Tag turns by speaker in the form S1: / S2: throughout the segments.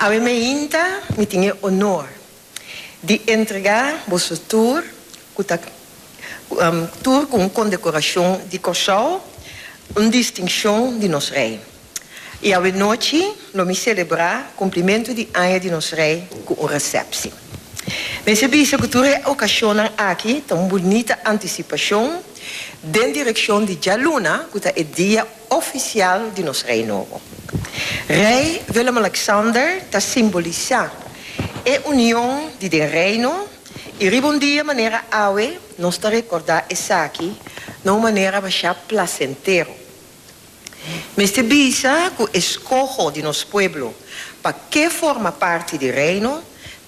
S1: Awe mainta mi tin e honor di entregá boso tur ku ta tur ku un kondekorashon di Kòrsou, un distinshon di nos Rei. I awe nochi lo mi selebrá kumplimentu di aña di nos Rei ku un resèpsi. Mester bisa ku tur e okashonnan aki ta un bunita antisipashon den direkshon di djaluna ku ta e dia ofisial di nos Rei nobo. Rei Willem-Alexander ta simbolisá e union di den Reino i riba un dia manera awe nos ta rekordá esaki na un manera bashá plasentero. Mester bisa ku eskoho di nos pueblo pa ke forma parti di Reino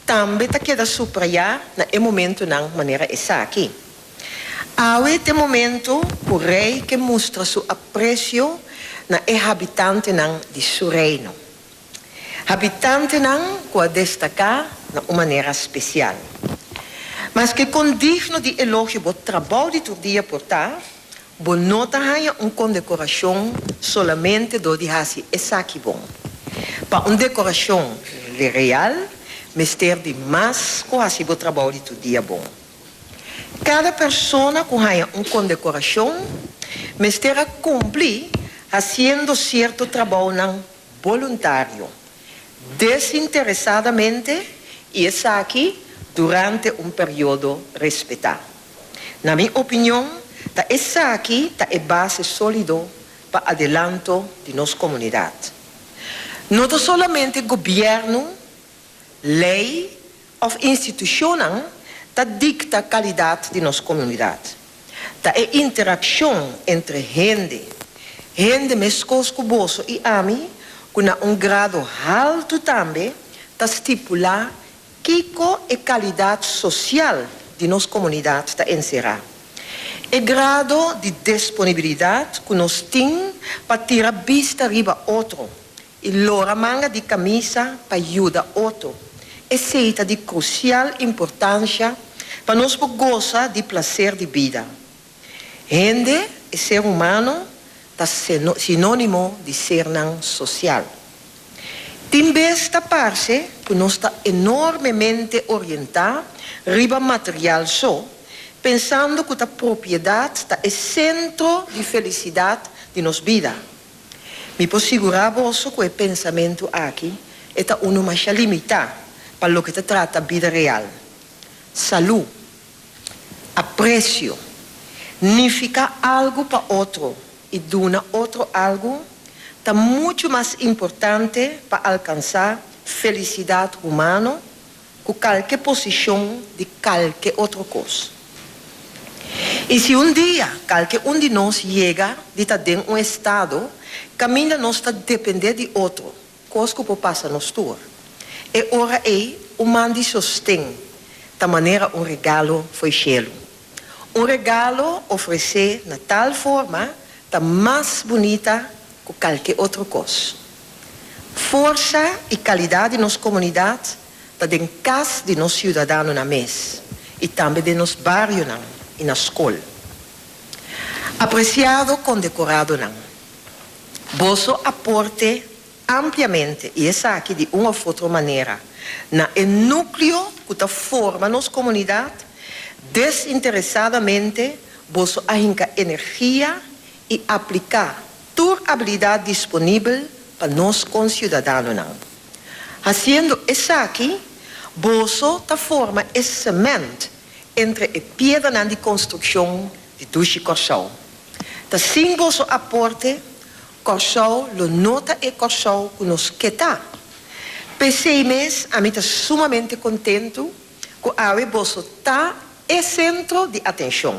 S1: tambe ta keda suprayá na e momentunan manera esaki. Awe t'e momento ku Rei ke mustra su apresio na e habitantenan di su Reino. Habitantenan ku a destaká na un manera spesial. Maske kon digno di elogio bo trabou di tur dia por ta, bo no ta haña un kondekorashon solamente dor di hasi esaki bon. Pa un dekorashon real mester di mas ku hasi bo trabou di tur dia bon. Kada persona ku haña un kondekorashon mester a kumpli hasiendo sierto trabounan boluntario, desinteresadamente i esaki durante un periodo respetá. Na mi opinion ta esaki ta e base sólido pa adelanto di nos komunidat. No ta solamente gobièrnu, lei òf institushonnan ta dikta kalidat di nos komunidat. Ta e interakshon entre hende, hende meskos ku boso i ami, ku na un grado haltu tambe ta stipulá kiko e kalidat sosial di nos komunidat ta enserá. E grado di disponibilidat ku nos tin pa tira bista riba otro i lora manga di kamisa pa yuda otro, esei ta di krusial importansha pa nos por gosa di plaser di bida. Hende, e ser humano, ta sinónimo di sernan sosial. Tin bes ta parse ku nos ta enormemente orientá riba material so, pensando ku ta propiedat ta e sentro di felisidat di nos bida. Mi por sigurá boso ku e pensamentu aki e ta unu masha limitá pa loke ta trata bida real. Salú. Apresio. Nifiká algu pa otro i duna otro algu ta muchu mas importante pa alkansá felisidat humano ku kalke posishon di kalke otro kos. I si un dia kalke un di nos yega di ta den un estado kaminda nos ta dependé di otro, kos ku por pasa nos tur, e ora ei un man di sosten ta manera un regalo fo'i shelu. Un regalo ofresé na tal forma ta mas bunita ku kalke otro kos. Forsa i kalidat di nos komunidat ta den kas di nos siudadanonan mes i tambe den nos barionan i na skol. Apresiado kondekoradonan, boso aporte ampliamente, i esaki di un òf otro manera, na e núkleo ku ta forma nos komunidat, desinteresadamente boso a hinka energia i apliká tur abilidat disponibel pa nos konsiudadanonan. Hasiendo esaki, boso ta forma e semènt entre e piedranan di konstrukshon di Dushi Kòrsou. Ta sin boso aporte, Kòrsou lo no ta e Kòrsou ku nos ke ta. P'esei mes ami ta sumamente kontentu ku awe boso ta e sentro di atenshon.